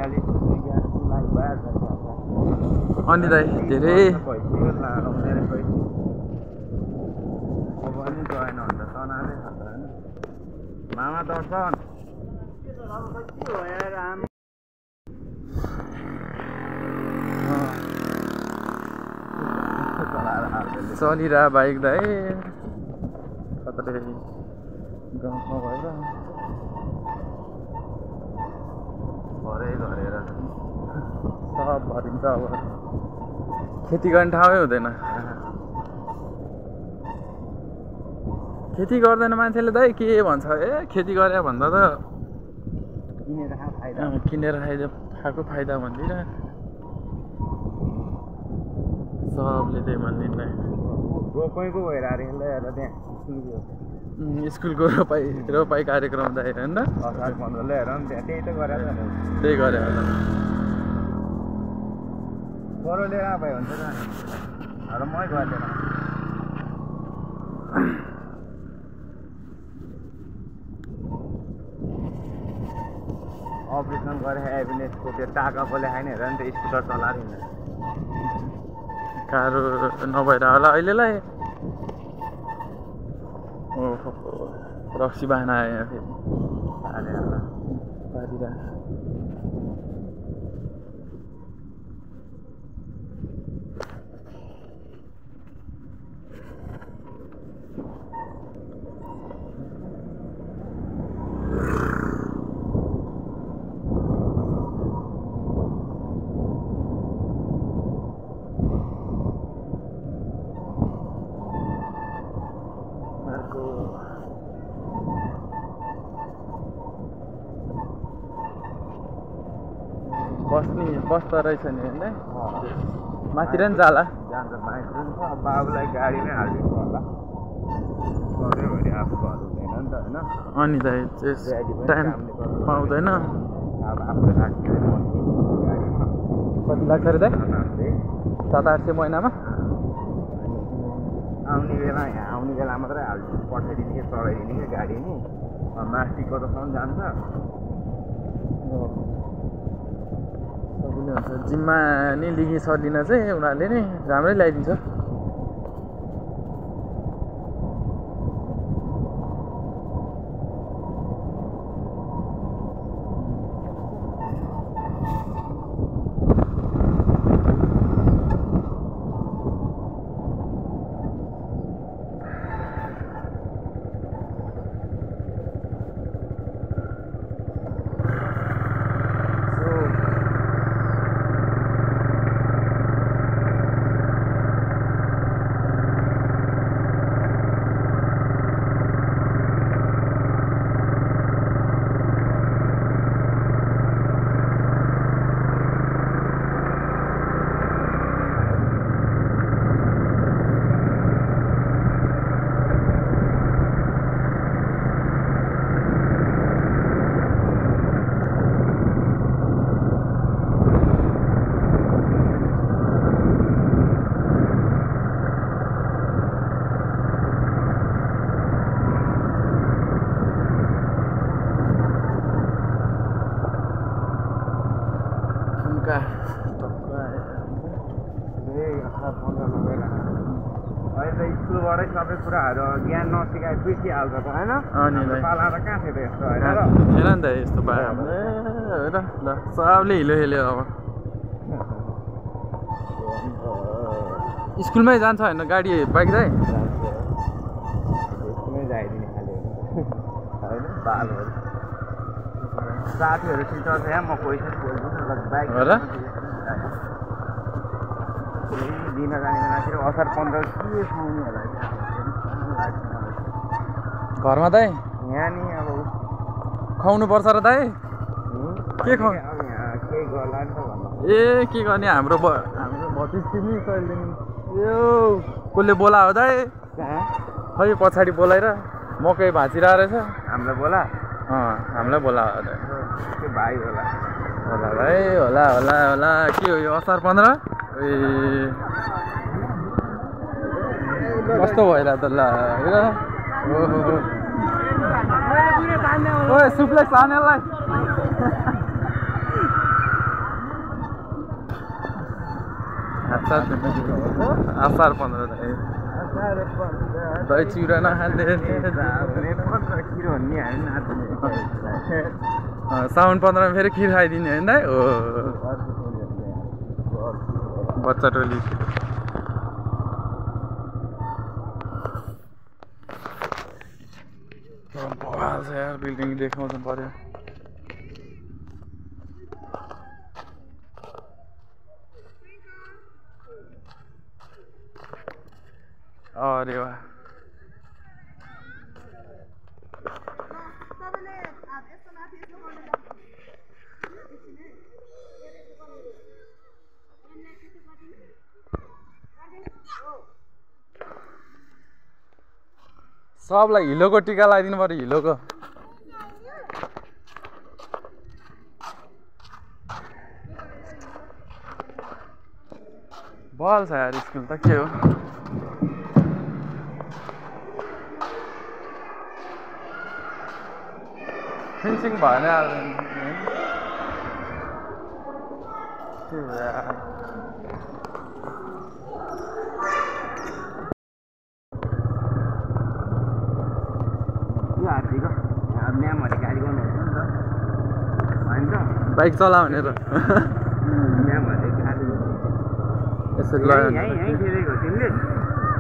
अलिक अनि दाइ धेरै मामा दर्शन चलिरह बाइक दाइ खतरै गाउँमा भएर भरै गरेर सब भरिन्छ अब खेती गर्ने ठाउँै हुँदैन खेती गर्दैन मान्छेले दाइ के भन्छ ए खेती गरे भन्दा त किनेर खाएको फाइदा भन्दिन सबले त्यही भन्दिन रोपाइ पो भइरहेको हेर त्यहाँ स्कुलको रोपाइ कार्यक्रम दाइ होइन असार 15 हेर नि त्यहाँ त्यही त गरेर त्यही गरे होला बरु लिएर आए हुन्छ त र मै गर्दैन अपरेसन गरे एभिनेसको त्यो टाका कसले खाने हेर नि त स्कुटर चलाएर हिँड्छ गाह्रो नभएर होला अहिलेलाई ओहो रक्सी बाहना आयो यहाँ फेरि पारिरहेको बस्दो रहेछ नि होइन माथिर नि जाला जान्छ माइक्रो नि छ बाबुलाई गाडीमै हालिदिनु होला सधैँभरि आफू घर हुँदैन नि त होइन अनि दाइ टाइम पाउँदैन अब आफूले राख्दैन गाडीमा कति लाग्छ अरे दाइ 700-800 महिनामा आउने बेला यहाँ आउने बेला मात्रै हालिदिनु पठाइदिने कि चढाइदिने कि गाडी नि मास्टिकको त सम्म जान्छ जिम्मा नि लिगी सर्दिन चाहिँ उनीहरूले नै राम्रै ल्याइदिन्छ स्कुलबाटै सबै कुराहरू ज्ञान नसिकाए बिर्सिहाल्छ त होइन पाला त कहाँ थियो त यस्तो होइन र हेर नि त यस्तो भयो हेर ल सबले हिलो हेल्यो अब स्कुलमै जान्छ होइन गाडी बाइक दाइ स्कुलमै जाइदिने खालि होइन बालहरू साथीहरूसित छ यहाँ म पैसा बोल्छु बाइक दिन जाने मान्छे असार 15 के खुवाउने होला घरमा दाइ यहाँ नि अब खुवाउनु पर्छ र दाइ के खुवाउ केही गर्ला नि त भन्नु ए के गर्ने हाम्रो भतिज तिमी कहिले यो कसले बोला हो दाइ खै पछाडि बोलाएर मकै भाँचिरहेको रहेछ हामीलाई बोला हामीलाई बोला हो दाइ त्यो भाइ होला होला भाइ होला होला होला के हो यो असार 15 ए कस्तो भइरहेको त ल हेर ओहो सुप्लेक्स आनेलाई असार 15 दही चिउरा नखाने साउन 15 मा फेरि खिर खाइदिने होइन दाइ हो बच्चा टोली बवाल छ यार बिल्डिङ देखाउँनु पर्यो अरे वाह सबलाई हिलोको टिका लगाइदिनु पर्यो हिलोको बल छ यार स्कुल त के हो फेन्सिङ भएन बाइक चला भनेर यसरी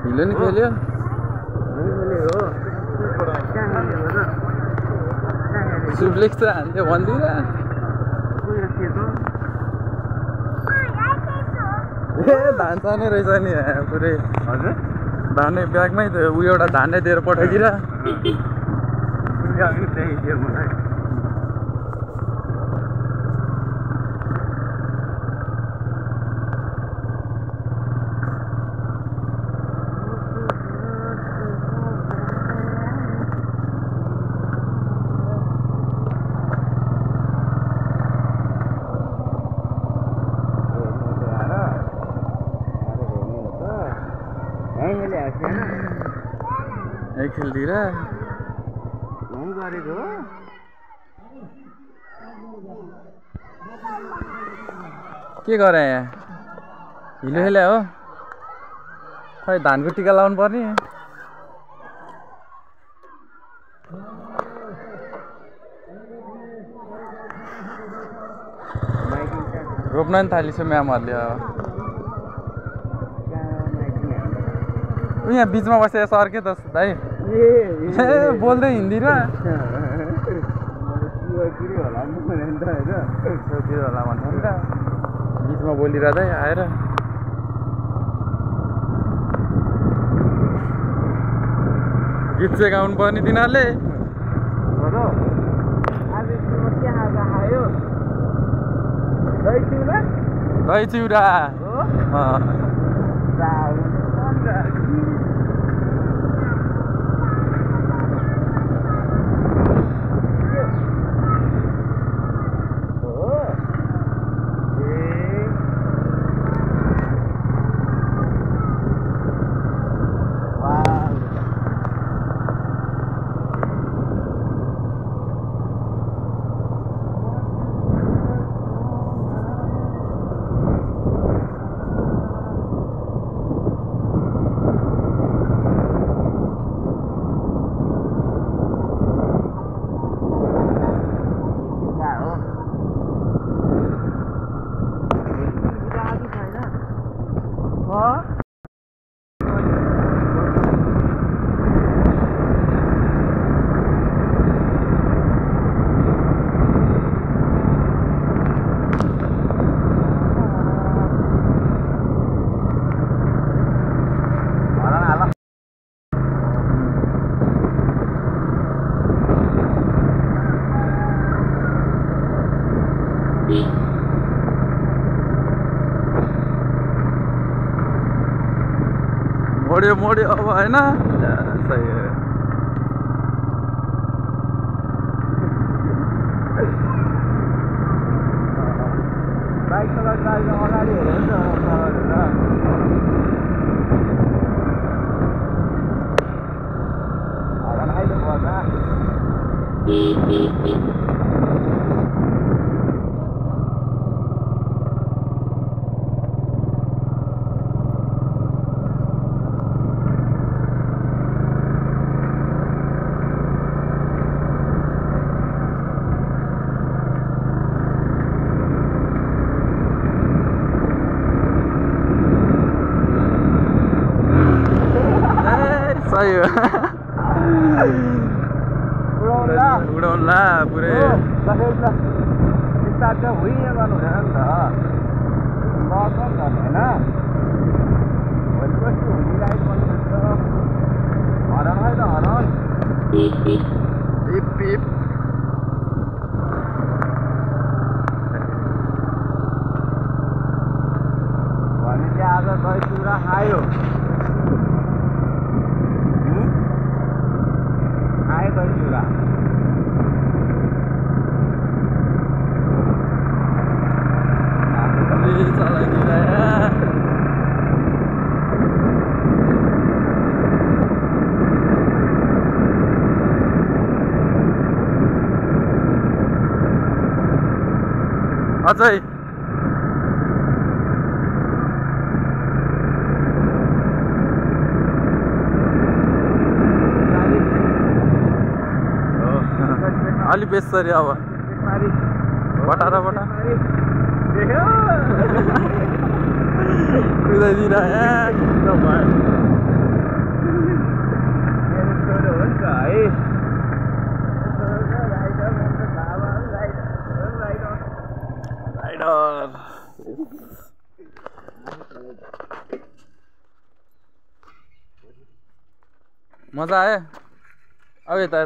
हिलो नि खेल्यो सुप्लेक्स त हान्थ्यो भन्दिन ए धान छाने रहेछ नि पुरै हजुर धानै ब्यागमै त ऊ एउटा धानै दिएर पठाइदिएर खेल्दिएर के गरे यहाँ हिलो खेले हो खै धानको टिका लाउनु पर्ने रोप्न नि थालिसक्यो म्यामहरूले यहाँ बिचमा बसेर सर के त भाइ बोल्दै हिन्दी र होला भन्नु नि त बिचमा बोलिरहँदै आएर गीत चाहिँ गाउनु पर्ने तिनीहरूले दही चिउरा मोड्यो अब होइन सही हो बाइक चलाउँदा अगाडि सही हो उडाउला पुरै स्टार्ट चाहिँ हुँदैन गर्नु हुँदैन नि त लस नि त होइन भोलिपर्सि हुने राइड गर्नुपर्छ हराउनु है त हराउनु पिप पिप भने चाहिँ आज दही चिउरा खायो खायो दही चिउरा अझै अलि बेसरी अब बटा कुदाइदिन मजा आयो अब यता